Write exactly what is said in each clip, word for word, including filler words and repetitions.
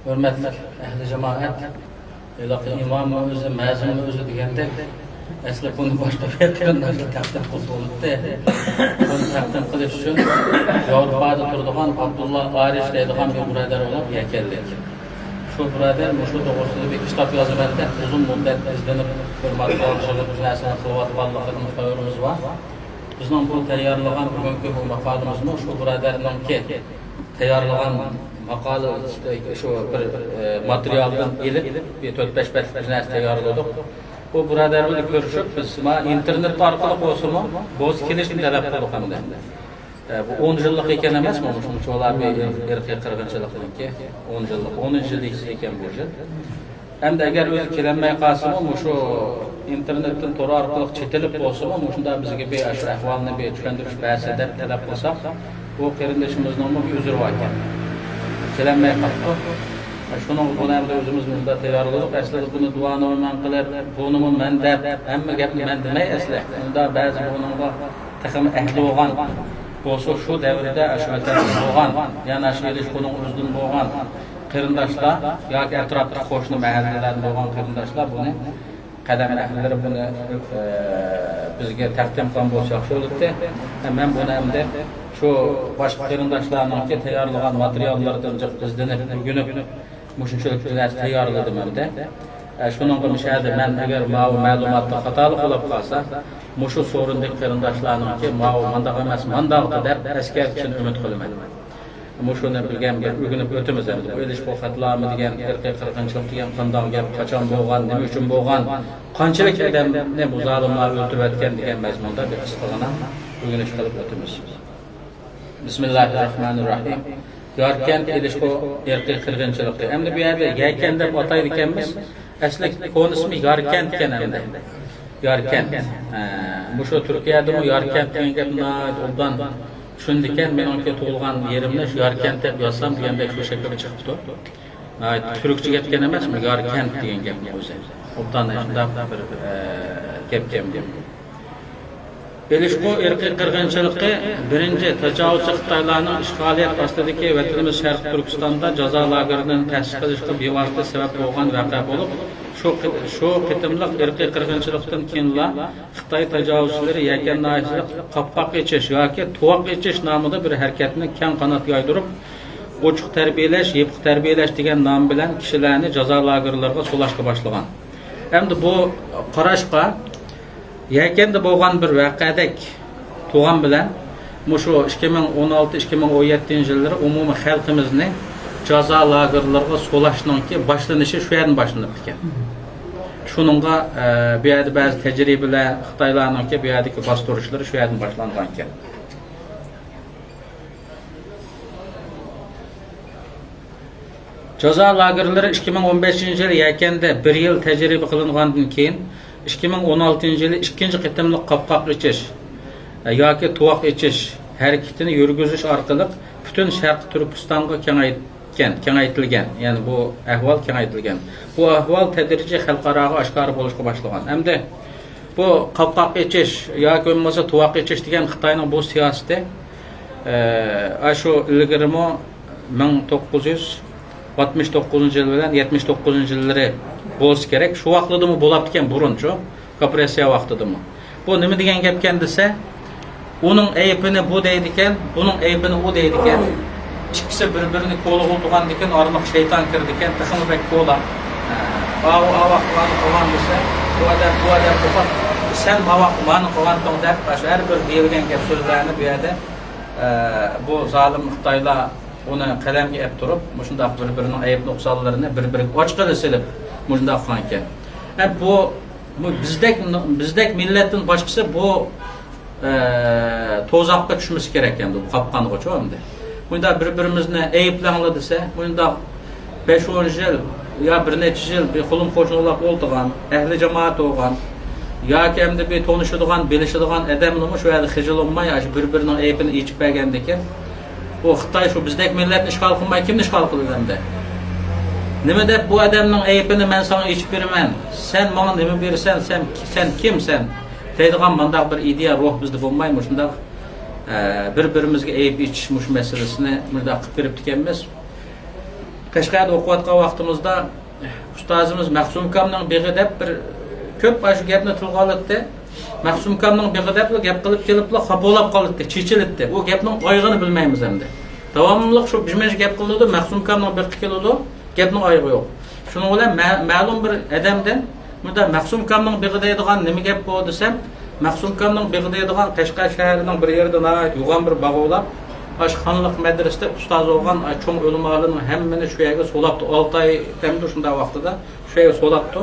ھۆرمەتلىك ئەھلى جامائەت، ھېلىقى ئىماممۇ ئۆزى، مەزىنمۇ ئۆزى دېگەندەك، ئەسلى بۇنى باشقا بىر قېرىنداشلار تەقدىم قىلسا بولاتتى. بۇنى تەقدىم قىلىش ئۈچۈن ياۋروپادا تۇرىدىغان ئابدۇللا ئارىش دەيدىغان بىر بۇرادەر بولۇپ يەكەنلىك. شۇ بۇرادەر مۇشۇ توغرىسىدا بىر كىتاب يازىمەن دەپ ئۇزۇن مۇددەت ئىزدىنىپ، بىر ماتېرىيال يىغىپ، بىر نەرسىنى قىلىۋاتقانلىقىدىن خەۋىرىمىز بار. بىزنىڭ بۇ تەييارلىغان بۈگۈنكى بۇ ماقالىمىزمۇ شۇ بۇرادەرنىڭكى تەييارلىغان ماقالە، شۇ بىر، ئە، ماتېرىيالدىن ئېلىپ، بىر تۆت-بەش بەتلىك بىر نەرسە تەييارلىدۇق. بۇ بۇرادەر بىلەن كۆرۈشۈپ، بىز مانا ئىنتېرنېت ئارقىلىق بولسىمۇ، بولسا كېلىشنى تەلەپ قىلدۇق ئەمدى. ئە، بۇ ئون يىللىق ئىكەن ئەمەسمۇ؟ مۇشۇ، مۇشۇلار بىر ئىرقىي قىرغىنچىلىقنىڭكى ئون يىللىق، ئونىنچى يىلى ئىكەن بۇ يىل. ئەمدى ئەگەر ئۆزى كېلەلمەي قالسىمۇ، مۇشۇ ئىنتېرنېتتىن تور ئارقىلىق چېتىلىپ بولسىمۇ، مۇشۇنداق بىزگە بىر ئاشۇ ئەھۋالنى بىر چۈشەندۈرۈش بەرسە دەپ تەلەپ قىلساق، بۇ قېرىندىشىمىزنىڭمۇ بىر ئۆزرى باركەن. كېلەلمەي قاپتۇ. شۇنىڭغا بۇنى ئەمدى ئۆزىمىز مۇنداق تەييارلىدۇق. ئەسلىدە بۇنى دۇئانىمۇ مەن قىلىپ، بۇنىمۇ مەن دەپ، ھەممە گەپنى مەن دېمەي ئەسلى. مۇنداق بەزى بۇنىڭغا تېخىمۇ ئەھلى بولغان بولسا، شۇ دەۋردە ئاشۇ ۋەتەندە بولغان، يەنى ئاشۇ ئېلىشقۇنىڭ ئۆزىدىن بولغان قېرىنداشلار ياكى ئەتراپتىكى قوشنا مەھەللىلەردىن بولغان قېرىنداشلار بۇنى، قەلەم ئەھلىلىرى بۇنى، ئە، بىزگە تەقدىم قىلغان بولسا ياخشى بولاتتى. ھە، مەن بۇنى ئەمدى شۇ باشقا قېرىنداشلارنىڭكى تەييارلىغان ماتېرىياللىرىدىن جىق ئىزدىنىپ، ئۆگىنىپ، مۇشۇنچىلىك بىر نەرسە تەييارلىدىم ئەمدى. ئە، شۇنىڭغا مۇشۇ يەردە مەن ئەگەر ماۋۇ مەلۇماتتا خاتالىق بولۇپ قالسا، مۇشۇ سورۇندىكى قېرىنداشلارنىڭكى ماۋۇ مانداق ئەمەس، مانداقتى دەپ ئەسكەرتىشىنى ئۈمىد قىلىمەن. مۇشۇنى بىرگەم بىر ئۆگىنىپ ئۆتىمىز ئەمدى. بۇ ئېلىشقۇ خەتلەمە دېگەن، ئىرقىي قىرغىنچىلىق دېگەن قانداق گەپ، قاچان بولغان، نېمە ئۈچۈن بولغان، قانچىلىك ئادەمنى بۇ زالىملار ئۆلتۈرۈۋەتكەن دېگەن مەزمۇندا بىر قىسقىغىنا ئۆگىنىش قىلىپ ئۆتىمىز. بىسمىللاھىررەھمانىررەھىم. ياركەنت ئېلىشقۇ ئىرقىي قىرغىنچىلىقى. ئەمدى بۇ يەردە يەكەن دەپ ئاتايدىكەنمىز. ئەسلى كونا ئىسمى ياركەنت ئىكەن ئەمدى. ياركەنت. ئە، مۇشۇ تۈركىيەدىمۇ ياركەنت دېگەن گەپ ناھايىتى ئوبدان چۈشىنىدىكەن. مېنىڭكى تۇغۇلغان يېرىمنى شۇ ياركەنت دەپ يازسام دېگەندەك شۇ شەكىلدە چىقىپتۇ. ناھايىتى تۈركچە گەپكەن ئەمەسمۇ، ياركەنت دېگەن گەپنىڭ ئۆزى. ئوبدان شۇنداق بىر، ئە، گەپكەن. ئېلىشقۇ ئىرقىي قىرغىنچىلىقى بىرىنچى، تاجاۋۇزچى خىتايلارنىڭ ئىشغالىيەت ئاستىدىكى ۋەتىنىمىز شەرقىي تۈركىستاندا جازا لاگېرىنى تەسىس قىلىشقا بىۋاسىتە سەۋەب بولغان ۋەقە بولۇپ، شۇ قېت-، شۇ قېتىملىق ئىرقىي قىرغىنچىلىقتىن كېيىنلا خىتاي تاجاۋۇزچىلىرى يەكەن ناھىيەسىدە قاپقاق ئېچىش ياكى تۇۋاق ئېچىش نامىدا بىر ھەرىكەتنى كەڭ قانات يايدۇرۇپ، ئوچۇق تەربىيەلەش، يېپىق تەربىيەلەش دېگەن نام بىلەن كىشىلەرنى جازا لاگېرلىرىغا سولاشقا باشلىغان. ئەمدى بۇ قاراشقا، يەكەندە بولغان بىر ۋەقەدەك تۇغان بىلەن، مۇشۇ ئىككى مىڭ ئون ئالتە، ئىككى مىڭ ئون يەتتىنچى يىللىرى ئومۇمىي خەلقىمىزنى جازا لاگېرلىرىغا سولاشنىڭكى باشلىنىشى شۇ يەردىن باشلىنىپتىكەن. شۇنىڭغا، ئە، بۇ يەردە بەزى تەجرىبىلەر، خىتايلارنىڭكى بۇ يەردىكى باستۇرۇشلىرى شۇ يەردىن باشلانغانىكەن. جازا لاگېرلىرى ئىككى مىڭ ئون بەشىنچى يىل يەكەندە بىر يىل تەجرىبە قىلىنغاندىن كېيىن، ئىككى مىڭ ئون ئالتىنچى يىلى ئىككىنچى قېتىملىق قاپقاق ئېچىش، ئە، ياكى تۇۋاق ئېچىش ھەرىكىتىنى يۈرگۈزۈش ئارقىلىق پۈتۈن شەرقىي تۈركىستانغا كېڭەيتكەن، كېڭەيتىلگەن. يەنى بۇ ئەھۋال كېڭەيتىلگەن. بۇ ئەھۋال تەدرىجىي خەلقئاراغا ئاشكارا بولۇشقا باشلىغان. ئەمدى بۇ قاپقاق ئېچىش ياكى بولمىسا تۇۋاق ئېچىش دېگەن خىتاينىڭ بۇ سىياسىتى، ئە، ئاشۇ ئىلگىرىمۇ مىڭ توققۇز يۈز ئاتمىش توققۇزىنچى يىل بىلەن يەتمىش توققۇزىنچى يىللىرى بولسا كېرەك. شۇ ۋاقىتلىدىمۇ بولاپتىكەن بۇرۇنچۇ، كوپرېسسىيە ۋاقتىدىمۇ. بۇ نېمە دېگەن گەپكەن دېسە، ئۇنىڭ ئەيىبىنى بۇ دەيدىكەن، بۇنىڭ ئەيىبىنى ئۇ دەيدىكەن. ئىككىسى بىر-بىرىنى كولىغا ئۇرىدىغاندىكىن، ئارىلىق شەيتان كىرىدىكەن، تېخىمۇ بەك كولا. ئاۋۇ ئاۋاق مانى قىلغان دېسە، بۇ ئادەم، بۇ ئادەم قىلغان، سەن ماۋاق مانى قىلغانتىڭ دەپ، ئاشۇ ھەر بىر دېيىلگەن گەپ سۆزلەرنى بۇ يەردە، ئە، بۇ زالىم خىتايلار ئۇنى قەلەمگە ئەپ تۇرۇپ، مۇشۇنداق بىر-بىرىنىڭ ئەيىب نۇقسانلىرىنى بىر-بىرىگە ئوچۇقىنى سېلىپ، مۇشۇنداق قىلغانىكەن. ئە، بۇ، بۇ بىزدەك، بىزدەك مىللەتتىن باشقىسى بۇ، ئە، توزاققا چۈشمىسە كېرەك ئەمدى، بۇ قاپقانغىچۇ ئەمدى. مۇنداق بىر-بىرىمىزنى ئەيىبلەڭلار دېسە، مۇنداق بەش-ئون يىل يا بىر نەچچە يىل بىر قولۇم قوشنىلاپ ئولتۇرغان، ئەھلى جامائەت بولغان ياكى ئەمدى بىر تونۇشىدىغان، بىلىشىدىغان ئادەملىرىمۇ شۇ يەردە خىجىل بولماي، ئاشۇ بىر-بىرىنىڭ ئەيىبىنى ئېچىپ بەرگەندىكىن، بۇ خىتاي شۇ بىزدەك مىللەتنى ئىشغال قىلماي، كىمنى ئىشغال قىلىدۇ ئەمدى؟ نېمە دەپ بۇ ئادەمنىڭ ئەيىبىنى مەن ساڭا ئېچىپ بېرىمەن؟ سەن ماڭا نېمە بېرىسەن؟ سەن، سەن كىم سەن؟ دەيدىغان مانداق بىر ئىدىيە، روھ بىزدە بولماي، مۇشۇنداق، ئە، بىر-بىرىمىزگە ئەيىب ئېچىش مۇشۇ مەسىلىسىنى مۇنداق قىلىپ بېرىپتىكەنمىز. قەشقەردە ئوقۇۋاتقان ۋاقتىمىزدا ئۇستازىمىز مەخسۇمكامنىڭ بېغى دەپ بىر كۆپ ئاشۇ گەپنى تىلغا ئالاتتى. مەخسۇمكامنىڭ بېغى دەپلا گەپ قىلىپ كېلىپلا خاپا بولاپ قالاتتى، چېچىلاتتى. ئۇ گەپنىڭ ئايىغىنى بىلمەيمىز ئەمدى. داۋاملىق شۇ بىر مىنچە گەپ قىلىنىدۇ، مەخسۇمكامنىڭ بېغى كېلىدۇ، گەپنىڭ ئايىغى يوق. شۇنىڭ بىلەن مە-، مەلۇم بىر ئادەمدىن مۇنداق مەخسۇمكامنىڭ بېغى دەيدىغان نېمە گەپ بۇ دېسەم، مەخسۇمكامنىڭ بېغى دەيدىغان قەشقەر شەھىرىنىڭ بىر يېرىدە ناھايىتى يوغان بىر باغ بولاپ، ئاشۇ خانلىق مەدرىسىدە ئۇستاز بولغان ئاشۇ چوڭ ئۆلىمالارنىڭ ھەممىنى شۇ يەرگە سولاپتۇ. ئالتە ئاي دەمدۇ شۇنداق ۋاقتىدا شۇ يەرگە سولاپتۇ.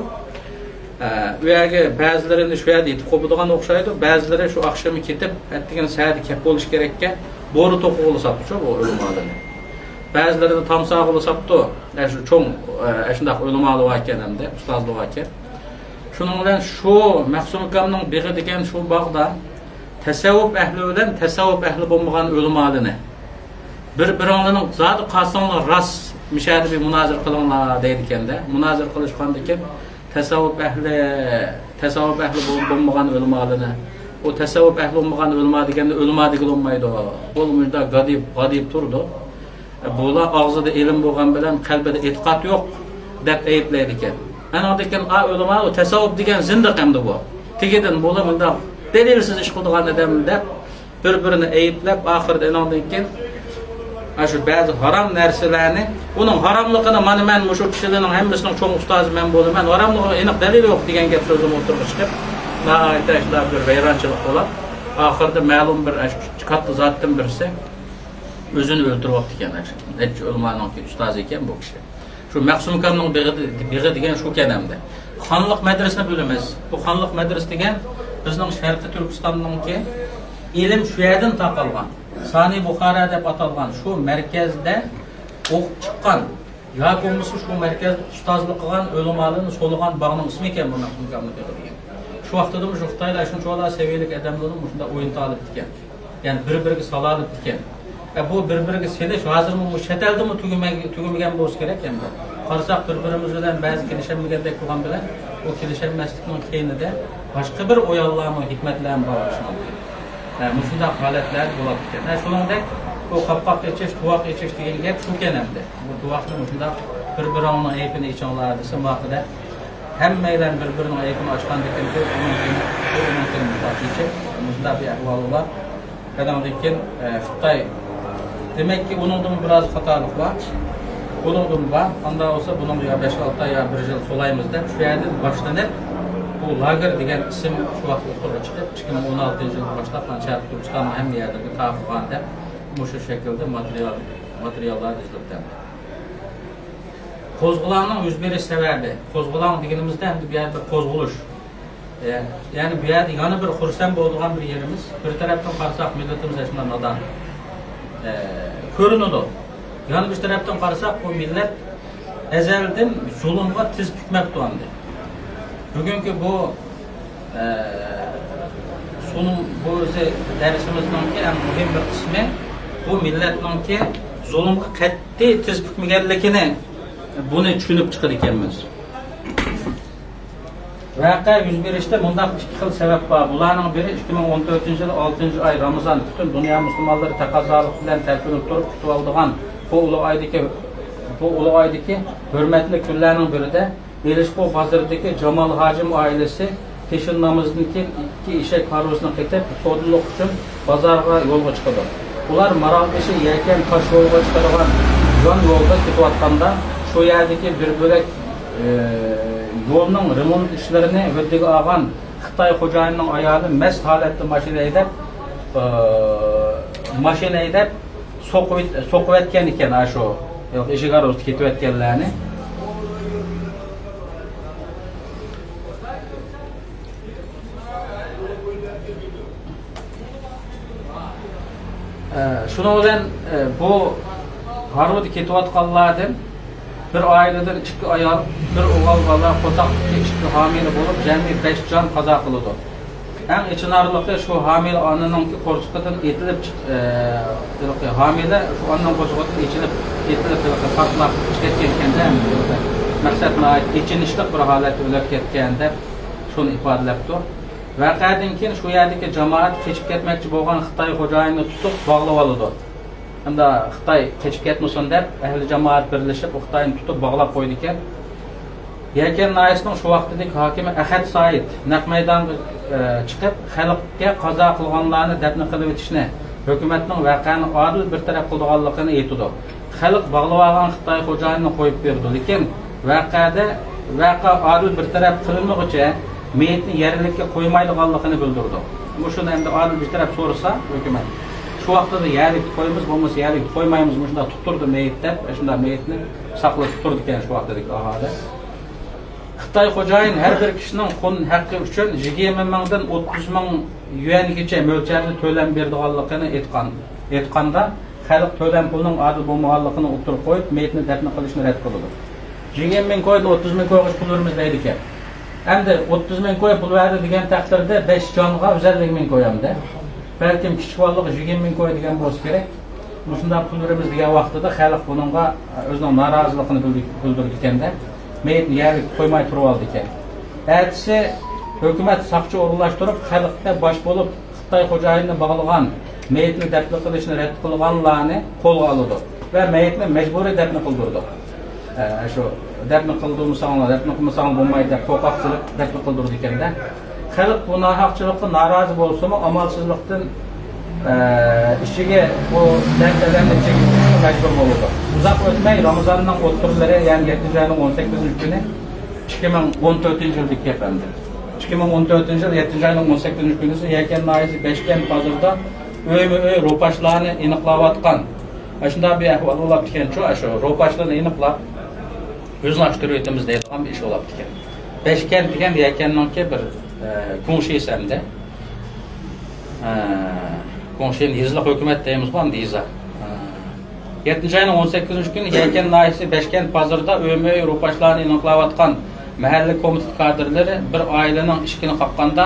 ئە، ئۇ يەرگە بەزىلىرىنى شۇ يەردە يېتىپ قوپىدىغان ئوخشايدۇ، بەزىلىرى شۇ ئاخشىمى كېتىپ، ئەتىگەن سەھەردە كەپ بولۇشى كېرەككەن، بورا توقۇغىلى ساپتۇچۇ بۇ ئۆلىمالىرىنى. بەزىلىرىنى تامساغىلى ساپتۇ. ئە، شۇ چوڭ، ئە، شۇنداق ئۆلىمالار باركەن ئەمدى، ئۇستازلار باركەن. شۇنىڭ بىلەن شۇ مەخسۇمكامنىڭ بېغى دېگەن شۇ باغدا تەسەۋۋۇپ ئەھلى بىلەن تەسەۋۋۇپ ئەھلى بولمىغان ئۆلىمالىرنى بىر-بىرىڭلارنىڭ زادى قالساڭلار راست مۇشەدە بىر مۇنازىرە قىلىڭلار دەيدىكەن-دە. مۇنازىرە قىلىشقاندىكىن تەسەۋۋۇپ ئەھلى، تەسەۋۋۇپ ئەھلى بول-، بولمىغان ئۆلىمالىرنى، ئۇ تەسەۋۋۇپ ئەھلى بولمىغان ئۆلىما دېگەندە ئۆلىما دېگىلى بولمايدۇ. ئۇ مۇشۇنداق غادىيىپ، غادىيىپ تۇرىدۇ. بۇلار ئاغزىدا ئىلىم بولغان بىلەن قەلبىدە ئېتىقاد يوق دەپ ئەيىبلەيدىكەن. ئانىڭدىن كېيىن ئا ئۆلىما ئۇ تەسەۋۋۇپ دېگەن زىندىق ئەمدى بۇ. تېگىدىن بۇلار مۇنداق دەلىلسىز ئىش قىلىدىغان ئادەم دەپ بىر-بىرىنى ئەيىبلەپ، ئاخىرىدا ئانىڭدىن كېيىن ئاشۇ بەزى ھارام نەرسىلەرنى، ئۇنىڭ ھاراملىقىنى مانا مەن مۇشۇ كىشىلەرنىڭ ھەممىسىنىڭ چوڭ ئۇستازى مەن بولىمەن، ھاراملىقىغا ئېنىق دەلىل يوق دېگەن گەپ سۆزلىرى ئوتتۇرىغا چىقىپ، ناھايىتى شۇنداق بىر ۋەيرانچىلىق بولۇپ، ئاخىرىدا مەلۇم بىر ئاشۇ كاتتا زاتتىن بىرسى ئۆزىنى ئۆلتۈرۈۋاپتىكەن. نەچچە ئۆلىمانىڭكى ئۇستازى ئىكەن بۇ كىشى. شۇ مەخسۇمكامنىڭ بېغى، بېغى دېگەن شۇكەن ئەمدى. خانلىق مەدرىسىنى بىلىمىز. بۇ خانلىق مەدرىسى دېگەن بىزنىڭ شەرقىي تۈركىستاننىڭكى ئىلىم شۇ يەردىن تارقالغان. سانى بۇخارا دەپ ئاتالغان شۇ مەركەزدە ئوقۇپ چىققان ياكى بولمىسا شۇ مەركەزدە ئۇستازلىق قىلغان ئۆلىمالىرنى سولىغان باغنىڭ ئىسمى ئىكەن بۇ مەخسۇمكامنىڭ بېغى دېگەن. شۇ ۋاقتىدىمۇ شۇ خىتايلار شۇنچىۋالا سەۋىيەلىك ئادەملەرنى مۇشۇنداق ئوينىتالىپتىكەن. يەنى بىر-بىرىگە سالالىپتىكەن. ئە، بۇ بىر-بىرىگە سېلىش ھازىرمۇ بۇ چەت ئەلدىمۇ تۈگىمەي-، تۈگىمىگەن بولسا كېرەك ئەمدى. قارىساق بىر-بىرىمىز بىلەن بەزى كېلىشەلمىگەندەك بولغان بىلەن، ئۇ كېلىشەلمەسلىكنىڭ كەينىدە باشقا بىر ئويۇنلارمۇ، ھېكمەتلەرمۇ بار بولۇشى مۇمكىن. ھە، مۇشۇنداق ھالەتلەر بولۇپتىكەن. ھە، شۇنىڭدەك بۇ قاپقاق ئېچىش، تۇۋاق ئېچىش دېگەن گەپ شۇكەن ئەمدى. بۇ تۇۋاقنى مۇشۇنداق بىر-بىرىڭنىڭ ئەيىبىنى ئېچىڭلار دېسە ماقۇل-دە. ھەممەيلەن بىر-بىرىنىڭ ئەيىبىنى ئاچقاندىكىن بۇ ئۇنىڭ كىيىمى، بۇ ئۇنىڭ كىيىمى مۇشۇنداق كىيىشىپ، مۇشۇنداق بىر ئەھۋال بولار. ئانىڭدىن كېيىن، ئە، خىتاي، دېمەككى، ئۇنىڭدىمۇ بىر ئاز خاتالىق بار. بۇنىڭدىمۇ بار. ئاندا بولسا بۇنىڭغا يا بەش-ئالتە ئاي، يا بىر يىل سولايمىز دەپ، شۇ يەردىن باشلىنىپ، بۇ لاگېر دېگەن ئىسىم شۇ ۋاقىت ئوتتۇرىغا چىقىپ، ئىككى مىڭ ئون ئالتىنچى يىلدىن باشلاپ، مانا شەرقىي تۈركىستاننىڭ ھەممە يەرلىرىگە تارقىغان دەپ، مۇشۇ شەكىلدە ماتېرىيال، ماتېرىياللار يېزىلىپ. قوزغىلاڭنىڭ يۈز بېرىش سەۋەبى، قوزغىلاڭ دېگىنىمىزدە ئەمدى بۇ يەردە بىر قوزغىلىش. ئە، يەنى بۇ يەردە يەنە بىر خۇرسەن بولىدىغان بىر يېرىمىز، بىر تەرەپتىن قارىساق مىللىتىمىز ئەسلىدە نادان، ئە، كۆرۈنىدۇ. يەنە بىر تەرەپتىن قارىساق بۇ مىللەت ئەزەلدىن زۇلۇمغا تىز پۈكمەپتۇ ئەمدى. بۈگۈنكى بۇ، ئە، سۇنۇم، بۇ ئۆزى دەرسىمىزنىڭكى ئەڭ مۇھىم بىر قىسمى، بۇ مىللەتنىڭكى زۇلۇمغا قەتئىي تىز پۈكمىگەنلىكىنى، بۇنى چۈشىنىپ چىقىدىكەنمىز. ۋەقە يۈز بېرىشتە مۇنداق ئىككى خىل سەۋەب بار. بۇلارنىڭ بىرى، ئىككى مىڭ ئون تۆتىنچى يىل ئالتىنچى ئاي رامىزان پۈتۈن دۇنيا مۇسۇلمانلىرى تەقەززالىق بىلەن تەلپۈنۈپ تۇرۇپ كۈتۈۋالىدىغان بۇ ئۇلۇغ ئايدىكى، بۇ ئۇلۇغ ئايدىكى ھۆرمەتلىك كۈنلەرنىڭ بىرىدە، ئېلىشقۇ بازىرىدىكى جامال ھاجىم ئائىلىسى پېشىن نامىزىدىن كېيىن ئىككى ئېشەك ھارۋىسىنى قېتىپ، سودىلىق ئۈچۈن بازارغا يولغا چىقىدۇ. ئۇلار مارالبېشى يەكەن تاش يولغا چىقىدىغان يان يولدا كېتىۋاتقاندا، شۇ يەردىكى بىر بۆلەك، ئى، يولنىڭ رېمونت ئىشلىرىنى ھۆددىگە ئالغان خىتاي خوجايىنىنىڭ ئايالى مەست ھالەتتە ماشىنا ھەيدەپ، ئى، ماشىنا ھەيدەپ سوقۇۋېت-، سوقۇۋەتكەن ئىكەن، ئاشۇ ئېشەك ھارۋىسى كېتىۋەتكەنلەرنى. ئە، شۇنىڭ بىلەن، ئە، بۇ ھارۋىدا كېتىۋاتقانلاردىن بىر ئائىلىدىن ئىككى ئايال، بىر ئوغۇل بالا، قورساقتىكى ئىككى ھامىلە بولۇپ، جەمئىي بەش جان قازا قىلىدۇ. ئەڭ ئېچىنارلىقى، شۇ ھامىلە ئانىنىڭكى قورسىقىدىن ئېتىلىپ چىق-، ئە، ھېلىقى ھامىلە شۇ ئانىنىڭ قورسىقىدىن ئېچىلىپ، ئېتىلىپ، ھېلىقى پارتلاپ چىقىپ كەتكەنىكەن-دە، مەقسەت ناھايىتى ئېچىنىشلىق بىر ھالەتتە ئۆلۈپ كەتكەن دەپ شۇنى ئىپادىلەپتۇ. ۋەقەدىن كېيىن شۇ يەردىكى جامائەت قېچىپ كەتمەكچى بولغان خىتاي خوجايىنىنى تۇتۇپ باغلىۋالىدۇ. ئەمدى خىتاي قېچىپ كەتمىسۇن دەپ، ئەھلى جامائەت بىرلىشىپ، ئۇ خىتاينى تۇتۇپ باغلاپ قويىدىكەن. يەكەن ناھىيەسىنىڭ شۇ ۋاقتىدىكى ھاكىمى ئەخەت سايىت نەق مەيدانغا، ئە، چىقىپ، خەلققە قازا قىلغانلارنى دەپنە قىلىۋېتىشنى، ھۆكۈمەتنىڭ ۋەقەنى ئادىل بىر تەرەپ قىلىدىغانلىقىنى ئېيتىدۇ. خەلق باغلىۋالغان خىتاي خوجايىنىنى قويۇپ بېرىدۇ، لېكىن ۋەقەدە، ۋەقە ئادىل بىر تەرەپ قىلىنمىغۇچە مېيىتنى يەرلىككە قويمايدىغانلىقىنى بىلدۈرىدۇ. مۇشۇنى ئەمدى ئادىل بىر تەرەپ سورىسا ھۆكۈمەت، شۇ ۋاقتىدا يەرلىككە قويىمىز، بولمىسا يەرلىككە قويمايمىز، مۇشۇنداق تۇتتۇردى مېيىت دەپ، شۇنداق مېيىتنى ساقلاپ تۇتتۇردىكەن شۇ ۋاقتىدىكى ئاھالى. خىتاي خوجايىن ھەر بىر كىشىنىڭ خۇن ھەققى ئۈچۈن يىگىرمە مىڭدىن ئوتتۇز مىڭ يۈەنگىچە مۆلچەردە تۆلەم بېرىدىغانلىقىنى ئېيتقان، ئېيتقاندا، خەلق تۆلەم پۇلىنىڭ ئادىل بولمىغانلىقىنى ئوتتۇرىغا قويۇپ، مېيىتنى دەپنە قىلىشنى رەت قىلىدۇ. يىگىرمە مىڭ كويدىن ئوتتۇز مىڭ كويغىچە پۇل بېرىمىز دەيدىكەن. ئەمدى ئوتتۇز مىڭ كوي پۇل بەردى دېگەن تەقدىردە، بەش جانغا يۈز ئەللىك مىڭ كوي ئەمدى. بەلكىم كىچىك بالىلىقى يىگىرمە مىڭ كوي دېگەن بولسا كېرەك. مۇشۇنداق پۇل بېرىمىز دېگەن ۋاقتىدا خەلق بۇنىڭغا ئۆزىنىڭ نارازىلىقىنى بىلدۈ-، بىلدۈرىدىكەن-دە، مېيىتنى يەرلىككە قويماي تۇرۇۋالىدىكەن. ئەتىسى ھۆكۈمەت ساقچى ئورۇنلاشتۇرۇپ، خەلققە باش بولۇپ خىتاي خوجايىنىنى باغلىغان، مېيىتنى دەپنە قىلىشنى رەت قىلغانلارنى قولغا ئالىدۇ ۋە مېيىتنى مەجبۇرىي دەپنە قىلدۇرىدۇ. ئە، شۇ دەپنە قىلدۇرمىساڭلار، دەپنە قىلمىساڭلار بولمايدۇ دەپ قورقاق سېلىپ دەپنە قىلدۇرىدىكەن-دە. خەلق بۇ ناھەقچىلىققا نارازى بولسىمۇ، ئامالسىزلىقتىن، ئە، ئىچىگە بۇ دەرد-ئەلەمنى چېكىشكە مەجبۇر بولىدۇ. ئۇزاق ئۆتمەي رامىزاننىڭ ئوتتۇرىلىرى، يەنى يەتتىنچى ئاينىڭ ئون سەككىزىنچى كۈنى، ئىككى مىڭ ئون تۆتىنچى يىلدىكى گەپ ئەمدى. ئىككى مىڭ ئون تۆتىنچى يىل يەتتىنچى ئاينىڭ ئون سەككىزىنچى كۈنىسى يەكەن ناھىيەسى بەشكەنت بازىرىدا ئۆيمۇ ئۆي روپاشلارنى ئېنىقلاۋاتقان، ئاشۇنداق بىر ئەھۋال بولاپتىكەنچۇ، ئاشۇ روپاشلارنى ئېنىقلاپ، يۈزنى ئاچتۇرۇۋېتىمىز دەيدىغان بىر ئىش بولاپتىكەن. بەشكەنت دېگەن يەكەننىڭكى بىر، ئە، گۇڭشىسى ئەمدى. ئە، گۇڭشىنى يېزىلىق ھۆكۈمەت دەيمىزغۇ ئەمدى يېزا. ئە، يەتتىنچى ئاينىڭ ئون سەككىزىنچى كۈنى يەكەن ناھىيەسى بەشكەنت بازىرىدا ئۆيمۇ ئۆي روپاشلارنى ئېنىقلاۋاتقان مەھەللە كومىتېت كادىرلىرى بىر ئائىلىنىڭ ئىشىكىنى قاققاندا،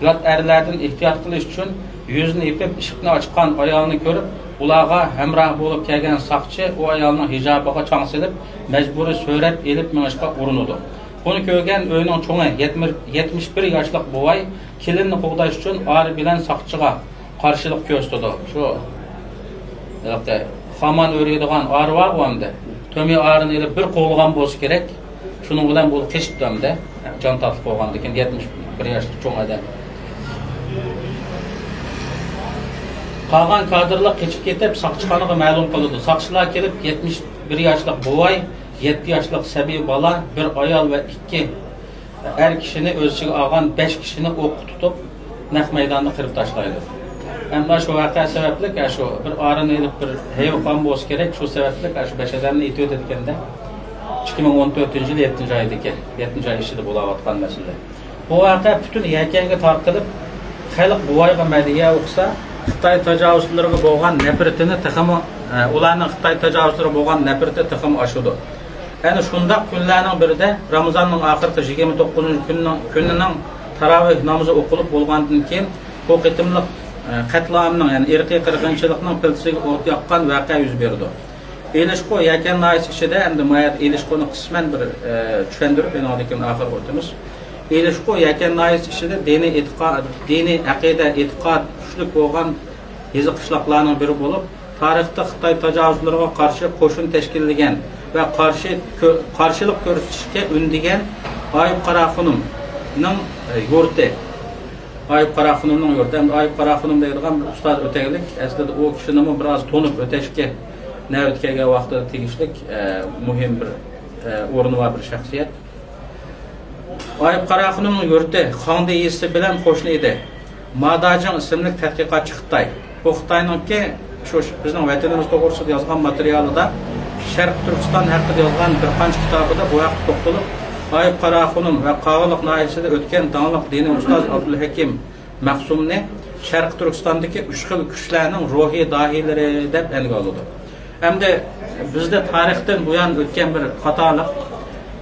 يات ئەرلەردىن ئېھتىيات قىلىش ئۈچۈن يۈزىنى يېپىپ، ئىشىكنى ئاچقان ئايالنى كۆرۈپ، ئۇلارغا ھەمراھ بولۇپ كەلگەن ساقچى ئۇ ئايالنىڭ ھىجابىغا چاڭ سېلىپ، مەجبۇرىي سۆرەپ ئېلىپ مېڭىشقا ئۇرۇنىدۇ. بۇنى كۆرگەن ئۆينىڭ چوڭى، يەتمىش، يەتمىش بىر ياشلىق بوۋاي كېلىننى قوغداش ئۈچۈن ئارا بىلەن ساقچىغا قارشىلىق كۆرسىتىدۇ. شۇ ھېلىقى خامان ئۆرۈيدىغان ئارا بارغۇ ئەمدى. تۆمۈر ئارىنى ئېلىپ بىر قوغلىغان بولسا كېرەك. شۇنىڭ بىلەن بۇ قېچىپتۇ ئەمدى. جان تاتلىق بولغاندىكىن، يەتمىش بىر ياشلىق چوڭ ئادەم. قالغان كادىرلار قېچىپ كېتىپ، ساقچىخانىغا مەلۇم قىلىدۇ. ساقچىلار كېلىپ، يەتمىش بىر ياشلىق بوۋاي، يەتتە ياشلىق سەبىي بالا، بىر ئايال ۋە ئىككى ئەر كىشىنى ئۆز ئىچىگە ئالغان بەش كىشىنى ئوققا تۇتۇپ، نەق مەيداندا قىرىپ تاشلايدۇ. ئەمما شۇ ۋەقە سەۋەبلىك، ئە، شۇ بىر ئارىنى ئېلىپ، بىر ھەيۋە قىلغان بولسا كېرەك، شۇ سەۋەبلىك، ئە، شۇ بەش ئادەمنى ئېتىۋېتىدىكەن-دە. ئىككى مىڭ ئون تۆتىنچى يىل يەتتىنچى ئايدىكى، يەتتىنچى ئاي ئىچىدە بولاۋاتقان مەسىلە. بۇ ۋەقە پۈتۈن يەكەنگە تارقىلىپ، خەلق بوۋايغا مەدھىيە ئوقۇسا، خىتاي تاجاۋۇزچىلىرىغا بولغان نەپرىتىنى تېخىمۇ، ئە، ئۇلارنىڭ خىتاي تاجاۋۇزچىلىرىغا بولغان نەپرىتى تېخىمۇ ئاشىدۇ. ئەنە شۇنداق كۈنلەرنىڭ بىرىدە، رامىزاننىڭ ئاخىرقى يىگىرمە توققۇزىنچى كۈنىنىڭ، كۈنىنىڭ تاراۋىھ نامىزى ئوقۇلۇپ بولغاندىن كېيىن، بۇ قېتىملىق، ئە، قەتلىئامنىڭ، يەنى ئىرقىي قىرغىنچىلىقنىڭ پىلتىسىگە ئوت ياققان ۋەقە يۈز بېرىدۇ. ئېلىشقۇ يەكەن ناھىيەسى ئىچىدە، ئەمدى مايەت ئېلىشقۇنى قىسمەن بىر، ئە، چۈشەندۈرۈپ، ئېنىڭدىن كېيىن ئاخىرغا ئۆتىمىز. ئېلىشقۇ يەكەن ناھىيەسى ئىچىدە دىنىي ئېتىقاد، دىنىي ئەقىدە، ئېتىقاد كۈچلۈك بولغان يېزا قىشلاقلارنىڭ بىرى بولۇپ، تارىختا خىتاي تاجاۋۇزچىلىرىغا قارشى قوشۇن تەشكىللىگەن ۋە قارشى كۆ-، قارشىلىق كۆرسىتىشكە ئۈندىگەن ئايۇپ قاراخۇنۇمنىڭ، ئە، يۇرتى. ئايۇپ قاراخۇنۇمنىڭ يۇرتى. ئەمدى ئايۇپ قاراخۇنۇم دەيدىغان بىر ئۇستاز ئۆتەكلىك. ئەسلىدە ئۇ كىشىنىمۇ بىر ئاز تونۇپ ئۆتەشكە نەۋەت كەلگەن ۋاقتىدا تېگىشلىك، ئە، مۇھىم بىر، ئە، ئورنى بار بىر شەخسىيەت. ئايۇپ قاراخۇنۇمنىڭ يۇرتى خاڭدى يېزىسى بىلەن قوشنا ئىدى. ما داجىڭ ئىسىملىك تەتقىقاتچى خىتاي. بۇ خىتاينىڭكى شۇ بىزنىڭ ۋەتىنىمىز توغرىسىدا يازغان ماتېرىيالىدا، شەرقىي تۈركىستان ھەققىدە يازغان بىر قانچە كىتابىدا بۇ ھەقتە توختىلىپ، ئايۇپ قاراخۇنۇم ۋە قاغىلىق ناھىيەسىدە ئۆتكەن داڭلىق دىنىي ئۇستاز ئابدۇلھەكىم مەخسۇمنى شەرقىي تۈركىستاندىكى ئۈچ خىل كۈچلەرنىڭ روھىي داھىيلىرى دەپ ئەنگە ئالىدۇ. ئەمدى بىزدە تارىختىن بۇيان ئۆتكەن بىر خاتالىق،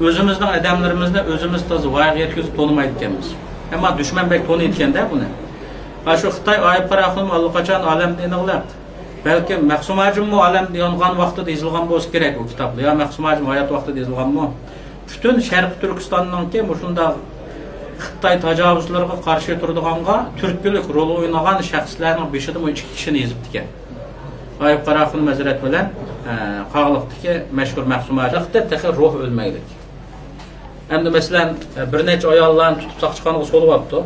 ئۆزىمىزنىڭ ئادەملىرىمىزنى ئۆزىمىز تازا ۋايىغا يەتكۈزۈپ تونۇمايدىكەنمىز. ئەمما دۈشمەن بەك تونۇيدىكەندە بۇنى. ھا، شۇ خىتاي ئايۇپ قاراخۇنۇم ئاللىقاچان ئالەمدىن ئېنىقلىق. بەلكىم مەخسۇم ھاجىممۇ ئالەمدىن يانغان ۋاقتىدا يېزىلغان بولسا كېرەك ئۇ كىتابلار. يا مەخسۇم ھاجىم ھايات ۋاقتىدا يېزىلغانمۇ؟ پۈتۈن شەرقىي تۈركىستاننىڭكى مۇشۇنداق خىتاي تاجاۋۇزچىلىرىغا قارشى تۇرىدىغانغا تۈرتكىلىك رول ئوينىغان شەخسلەرنىڭ بېشىدىمۇ ئىككى كىشىنى يېزىپتىكەن. ئايۇب قاراخۇن ھەزرەت بىلەن، ئە، قاغىلىقتىكى مەشھۇر مەخسۇم ھاجى تېخى روھ ئۆلمەيلىك. ئەمدى مەسىلەن، بىر نەچچە ئاياللارنى تۇتۇپ ساقچىخانىغا سولىۋاپتۇ.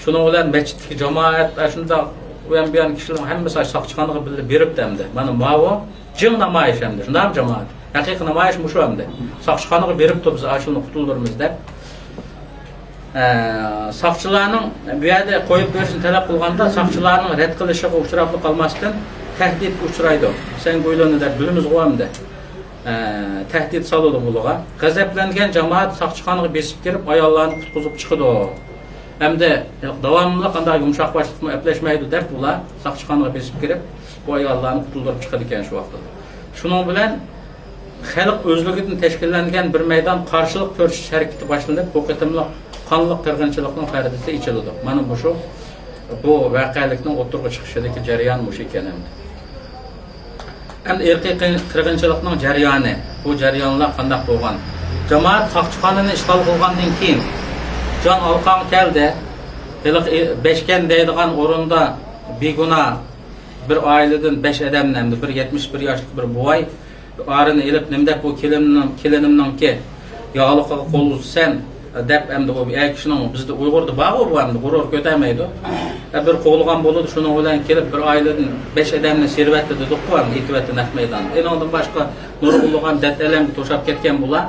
شۇنىڭ بىلەن مەسچىتتىكى جامائەت، ئاشۇنداق ئۇيان بۇيان كىشىلەرنىڭ ھەممىسى ساقچىخانىغا بىللە بېرىپتۇ ئەمدى. مانا ماۋۇ جىڭ نامايىش ئەمدى، شۇنداقمۇ جامائەت؟ ھەقىقىي نامايىش مۇشۇ ئەمدى. ساقچىخانىغا بېرىپتۇ، بىز ئاشۇنى قۇتۇلدۇرىمىز دەپ. ئە، ساقچىلارنىڭ بۇ يەردە قويۇپ بېرىشنى تەلەپ قىلغاندا، ساقچىلارنىڭ رەت قىلىشىغا ئۇچراپلا قالماستىن، تەھدىتكە ئۇچرايدۇ. سەن گۇيلۇنى دەپ بىلىمىزغۇ ئەمدى. ئە، تەھدىت سالىدۇ بۇلارغا. غەزەپلەنگەن جامائەت ساقچىخانىغا بېسىپ كىرىپ، ئاياللارنى قۇتقۇزۇپ چىقىدۇ. ئەمدى داۋاملىق قانداق يۇمشاق باشلىقمۇ ئەپلەشمەيدۇ دەپ، بۇلار ساقچىخانىغا بېسىپ كىرىپ، بۇ ئاياللارنى قۇتۇلدۇرۇپ چىقىدىكەن شۇ ۋاقىتتا. شۇنىڭ بىلەن خەلق ئۆزلۈكىدىن تەشكىللەنگەن بىر مەيدان قارشىلىق كۆرسىتىش ھەرىكىتى باشلىنىپ، بۇ قېتىملىق قانلىق قىرغىنچىلىقنىڭ پەردىسى ئېچىلىدۇ. مانا مۇشۇ، بۇ ۋەقەلىكنىڭ ئوتتۇرىغا چىقىشىدىكى جەريان مۇشۇ ئىكەن ئەمدى. ئەمدى ئىرقىي قىي-، قىرغىنچىلىقنىڭ جەريانى، بۇ جەريانلار قانداق بولغان؟ جامائەت ساقچىخانىنى ئىشغال قىلغاندىن كېيىن، جان ئالىقانغا كەلدى. ھېلىقى بەشكەن دەيدىغان ئورۇندا بىگۇناھ بىر ئائىلىدىن بەش ئادەمنى، ئەمدى بىر يەتمىش بىر ياشلىق بىر بوۋاي، ئارىنى ئېلىپ، نېمە دەپ بۇ كېلىننىڭ، كېلىنىمنىڭكى ياغلىقىغا قول ئۇزىسەن دەپ، ئەمدى ئۇ ئەر كىشىنىڭ، بىزدە ئۇيغۇردا بارغۇ بۇ، ئەمدى غۇرۇر كۆتەرمەيدۇ. ئە، بىر قوغلىغان بولىدۇ، شۇنىڭ بىلەن كېلىپ بىر ئائىلىدىن بەش ئادەمنى سېلىۋەتتى دېدۇققۇ، ئەمدى ئېتىۋەتتى نەق مەيداندا. ئېنىڭدىن باشقا نۇرغۇنلىغان دەرد ئەلەمگە توشاپ كەتكەن بۇلار.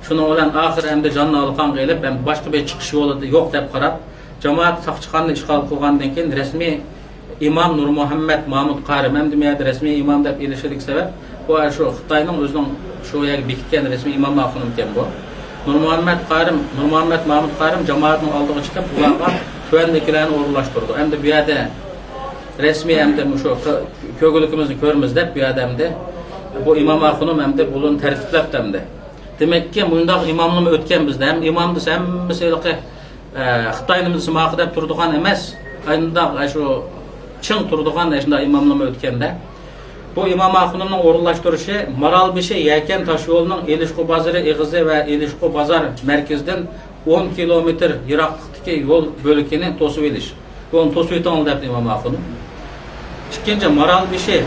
شۇنىڭ بىلەن ئاخىر ئەمدى جاننى ئالىقانغا ئېلىپ، ئەمدى باشقا بىر چىقىش يولى يوق دەپ قاراپ، جامائەت ساقچىخانىنى ئىشغال قىلغاندىن كېيىن رەسمىي ئىمام نۇرمۇھەممەت مامۇت قارىم، ئەمدى مەيەردە رەسمىي ئىمام دەپ ئېلىشىدىكى سەۋەب، بۇ شۇ خىتاينىڭ ئۆزىنىڭ شۇ يەرگە بېكىتكەن رەسمىي ئىمام ئاخۇنۇمكەن بۇ. نۇرمۇھەممەت قارىم، نۇرمۇھەممەت مامۇت قارىم جامائەتنىڭ ئالدىغا چىقىپ، بۇلارغا تۆۋەندىكىلەرنى ئورۇنلاشتۇردى. ئەمدى بۇ يەردە رەسمىي ئەمدى مۇشۇ ق-، كۆرگۈلۈكىمىزنى كۆرىمىز دەپ، بۇ يەردە ئەمدى بۇ ئىمام ئاخۇنۇم ئەمدى بۇلارنى تەرتىپلەپتۇ ئەمدى. دېمەككى، مۇنداق ئىماملىرمۇ ئۆتكەن بىزدە. ھەم ئىمام دېسە ھەممىسى ھېلىقى ئە، خىتاي نېمە دېسە ماقۇل دەپ تۇرىدىغان ئەمەس. ئانداق، ئە، شۇ چىڭ تۇرىدىغان، ئە، شۇنداق ئىماملىرىمۇ ئۆتكەندە. بۇ ئىمام ئاخۇنۇمنىڭ ئورۇنلاشتۇرۇشى مارالبېشى يەكەن تاشيولىنىڭ ئېلىشقۇ بازىرى ئېغىزى ۋە ئېلىشقۇ بازار مەركىزىدىن ئون كىلومېتىر يىراقلىقتىكى يول بۆلىكىنى توسۇۋېلىش. بۇنى توسۇۋېتىڭلار دەپتۇ ئىمام ئاخۇنۇم. ئىككىنچى، مارالبېشى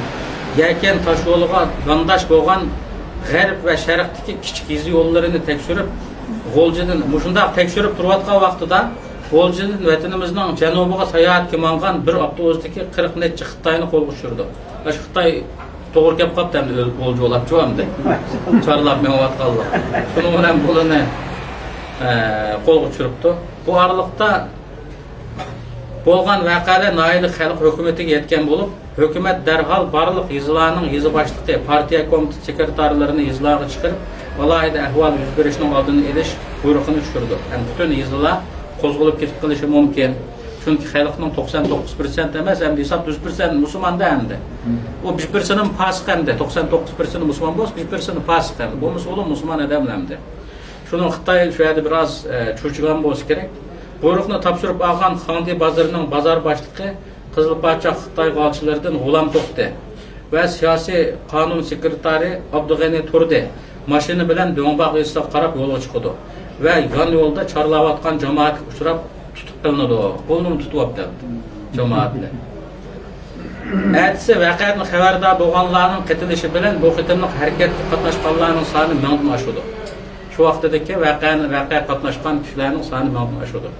يەكەن تاشيولىغا گانداش بولغان غەرب ۋە شەرقتىكى كىچىك يېزا يوللىرىنى تەكشۈرۈپ، غۇلجىدىن، مۇشۇنداق تەكشۈرۈپ تۇرۇۋاتقان ۋاقتىدا، غۇلجىدىن ۋەتىنىمىزنىڭ جەنۇبىغا ساياھەتكە ماڭغان بىر ئاپتوبۇستىكى قىرىق نەچچە خىتاينى قولغا چۈشۈرىدۇ. ئاشۇ خىتاي توغرا كەپ قاپتۇ ئەمدى، ئۆلۈپ غۇلجا بولاپچۇ ئەمدى. چارلاپ مېڭىۋاتقانلار. شۇنىڭ بىلەن بۇلىنى، ئە، قولغا چۈشۈرۈپتۇ. بۇ ئارىلىقتا بولغان ۋەقەلەر ناھىيەلىك خەلق ھۆكۈمىتىگە يەتكەن بولۇپ، ھۆكۈمەت دەرھال بارلىق يېزىلارنىڭ يېزا باشلىقى، پارتىيە كومىتېت سېكرېتارلىرىنى يېزىلارغا چىقىرىپ، ئالاھىدە ئەھۋال يۈز بېرىشىنىڭ ئالدىنى ئېلىش بۇيرۇقىنى چۈشۈرىدۇ. يەنى پۈتۈن يېزىلار قوزغىلىپ كېتىپ قېلىشى مۇمكىن. چۈنكى خەلقنىڭ توقسان توققۇز پىرسەنت ئەمەس، ئەمدى ھېساب يۈز پىرسەنت مۇسۇلماندا ئەمدى. ئۇ بىر پىرسەنتمۇ پاسىق ئەمدى. توقسان توققۇز پىرسەنت مۇسۇلمان بولسا، بىر پىرسەنتى پاسىق ئەمدى. بولمىسا ئۇلار مۇسۇلمان ئادەملەر ئەمدى. شۇنىڭ خىتاي شۇ يەردە بىر ئاز، ئە، چۆچۈگەن بولسا كېرەك. بۇيرۇقنى تاپشۇرۇپ ئالغان خاڭدى بازىرىنىڭ بازار باشلىقى قىزىل پاچاق خىتاي غالچىلىرىدىن غۇلام توختى ۋە سىياسىي قانۇن سېكرېتارى ئابدۇغېنى تۇردى ماشىنا بىلەن دۆڭباغ يېزىسىغا قاراپ يولغا چىقىدۇ ۋە يان يولدا چارلاۋاتقان جامائەتكە ئۇچراپ تۇتۇپ قېلىنىدۇ. بۇلىنىمۇ تۇتۇۋاپتۇ جامائەتنى. ئەتىسى ۋەقەدىن خەۋەردار بولغانلارنىڭ قېتىلىشى بىلەن بۇ قېتىملىق ھەرىكەتكە قاتناشقانلارنىڭ سانى مىڭدىن ئاشىدۇ. شۇ ۋاقتىدىكى ۋەقەنى، ۋەقەگە قاتناشقان كىشىلەرنىڭ سانى مىڭدىن ئاشىدۇ.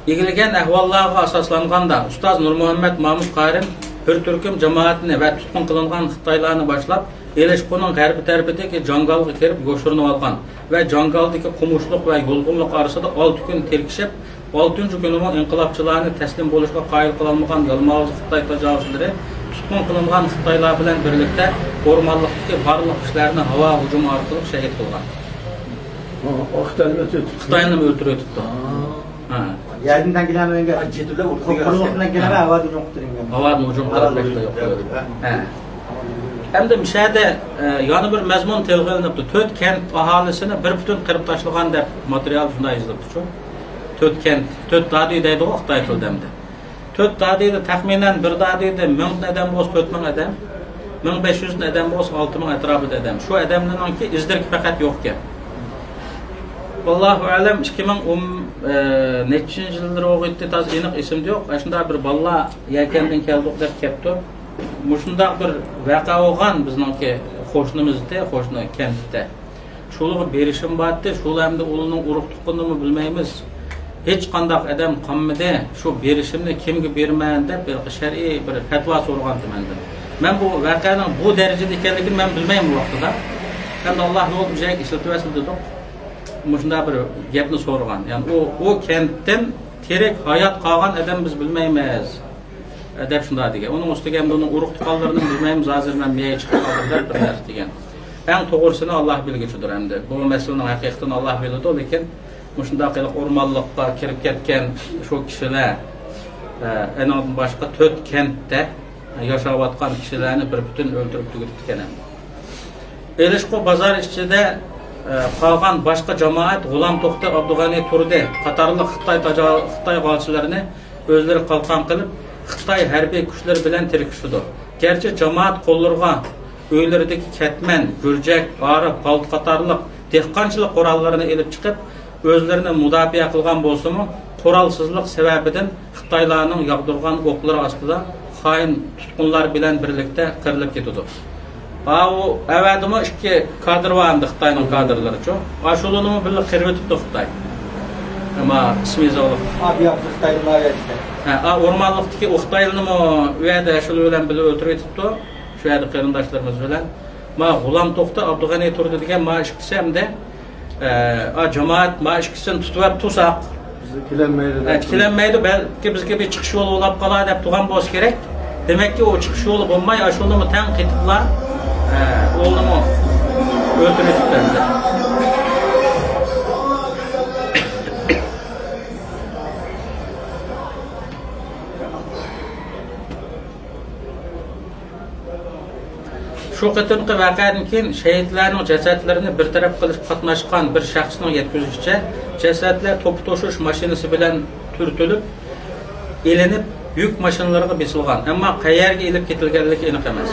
ئىگىلىگەن ئەھۋاللارغا ئاساسلانغاندا، ئۇستاز نۇرمۇھەممەت مامۇت قارىم بىر تۈركۈم جامائەتنى ۋە تۇتقۇن قىلىنغان خىتايلارنى باشلاپ، ئېلىشقۇنىڭ غەربىي تەرىپىدىكى جاڭگالغا كىرىپ يوشۇرۇنۇۋالغان ۋە جاڭگالدىكى قومۇشلۇق ۋە يۇلغۇنلۇق ئارىسىدا ئالتە كۈن تىركىشىپ، ئالتىنچى كۈنىمۇ ئىنقىلابچىلارنى تەسلىم بولۇشقا قايىل قىلالمىغان يالماۋۇز خىتاي تاجاۋۇزچىلىرى تۇتقۇن قىلىنغان خىتايلار بىلەن بىرلىكتە ئورمانلىقتىكى بارلىق كىشىلەرنى ھاۋا ھۇجۇمى ئارقىلىق شەھىت قىلغان. ئۇ، ئۇ خىتاينى ئۆلتۈرۈپ، خىتاينى ئۆلتۈرۈۋېتىپتۇ. ھا. يەردىن كېلەمەن، قۇرۇقلۇقتىن كېلەمەن، ھاۋادىن ھۇجۇم قىلدۇرۇلغان. ھاۋادىن ھۇجۇم قىلىپ، ھاۋادىن ھۇجۇم قىلىپ. ھە. ئەمدى مۇشۇ يەردە، ئە، يەنە بىر مەزمۇن تىلغا ئېلىنىپتۇ. تۆت كەنت ئاھالىسىنى بىر پۈتۈن قىرىپ تاشلىغان دەپ ماتېرىيال شۇنداق يېزىلىپتۇ. تۆت كەنت، تۆت دادۈي دەيدىغۇ خىتاي تىلىدا ئەمدى. تۆت دادۈيدە تەخمىنەن بىر دادۈيدە مىڭدىن ئادەم بولسا تۆت مىڭ ئادەم، مىڭ بەش يۈزدىن ئادەم بولسا ئالتە مىڭ ئەتراپىدا ئادەم. شۇ ئادەملەرنىڭكى ئىز-دېرىكى پەقەت يوقكەن. ۋاللاھۇ ئەلەم، ئىككى مىڭ ئون، ئە، نەچچىنچى يىللىرى بولغىيتتى، تازا ئېنىق ئېسىمدە يوق. ئاشۇنداق بىر بالىلار يەكەندىن كەلدۇق دەپ كەپتۇ. مۇشۇنداق بىر ۋەقە بولغان بىزنىڭكى قوشنىمىزدا، قوشنا كەنتتە. شۇلارغا بېرىشىم بارتتى، شۇلار ئەمدى ئۇلارنىڭ ئۇرۇق تۇغقىنىنىمۇ بىلمەيمىز. ھېچقانداق ئادەم قالمىدى. شۇ بېرىشىمنى كىمگە بېرىمەن دەپ بىر شەرئىي بىر پەتىۋا سورىغانتى مەندىن. مەن بۇ ۋەقەنىڭ بۇ دەرىجىدە ئىكەنلىكىنى مەن بىلمەيمەن بۇ ۋاقتىدا. ئەمدى ئاللا يول بىر جايغا ئىشلىتىۋەرسۇن دېدۇق. مۇشۇنداق بىر گەپنى سورىغان. يەنى ئۇ، ئۇ كەنتتىن تىرىك ھايات قالغان ئادەم بىز بىلمەيمىز، دەپ شۇنداق دېگەن. ئۇنىڭ ئۈستىگە ئەمدى ئۇنىڭ ئۇرۇق تۇغقانلىرىنى بىلمەيمىز، ھازىر مەن مېيى چىقىپ قالدىم دەپ بىر نەرسە دېگەن. ئەڭ توغرىسىنى ئاللا بىلگۈچىدۇر ئەمدى. بۇ مەسىلىنىڭ ھەقىقىتىنى ئاللا بىلىدۇ، لېكىن مۇشۇنداق قىلىپ ئورمانلىققا كىرىپ كەتكەن شۇ كىشىلەر، ئە، ئېنىڭدىن باشقا تۆت كەنتتە ياشاۋاتقان كىشىلەرنى بىر پۈتۈن ئۆلتۈرۈپ تۈگىتىپتىكەن ئەمدى. ئېلىشقۇ بازار ئىچىدە، ئە، قالغان باشقا جامائەت غۇلام توختى، ئابدۇغەنى تۇردى قاتارلىق خىتاي تاجا-، خىتاي غالچىلىرىنى ئۆزلىرى قالقان قىلىپ، خىتاي ھەربىي كۈچلىرى بىلەن تىركىشىدۇ. گەرچە جامائەت قوللىرىغا، ئۆيلىرىدىكى كەتمەن، گۈرجەك، ئارىپ، پالتا قاتارلىق دېھقانچىلىق قوراللىرىنى ئېلىپ چىقىپ، ئۆزلىرىنى مۇداپىئە قىلغان بولسىمۇ، قورالسىزلىق سەۋەبىدىن خىتايلارنىڭ ياغدۇرغان ئوقلىرى ئاستىدا خائىن تۇتقۇنلار بىلەن بىرلىكتە قىرىلىپ كېتىدۇ. ئاۋۇ ئەۋەدىمۇ ئىككى كادىر بار ئەمدى خىتاينىڭ كادىرلىرىچۇ. ئاشۇلىنىمۇ بىللە قىرىۋېتىپتۇ خىتاي. ئەمما ئىسمى يېزىقلىق. ئا، بۇ ياقتا خىتايلار ئىكەن. ھە، ئا، ئورمانلىقتىكى ئۇ خىتايلىنىمۇ ئۇ يەردە شۇلار بىلەن بىللە ئۆلتۈرۈۋېتىپتۇ. شۇ يەردە قېرىنداشلىرىمىز بىلەن. ما غۇلام توختى، ئابدۇغەنى تۇردى دېگەن ما ئىككىسى ئەمدى، ئە، ئا، جامائەت ما ئىككىسىنى تۇتۇۋەپ تۇرساق، بىزگە كېلەلمەيدۇ ھە، دەپ. كېلەلمەيدۇ، بەلكى بىزگە بىر چىقىش يولى بولاپ قالار دەپ تۇرغان بولسا كېرەك. دېمەككى، ئۇ چىقىش يولى بولماي، ئاشۇنىمۇ تەڭ قېتىپلا، ئە، ئۇنىمۇ ئۆلتۈرۈۋېتىپتۇ ئەمدى. شۇ قېتىمقى ۋەقەدىن كېيىن شېھىتلەرنىڭ جەسەتلىرىنى بىر تەرەپ قىلىشقا قاتناشقان بىر شەخسنىڭ يەتكۈزۈشىچە، جەسەتلەر توپا توشۇش ماشىنىسى بىلەن تۈرتۈلۈپ ئېلىنىپ، يۈك ماشىنىلىرىغا بېسىلغان، ئەمما قەيەرگە ئېلىپ كېتىلگەنلىكى ئېنىق ئەمەس.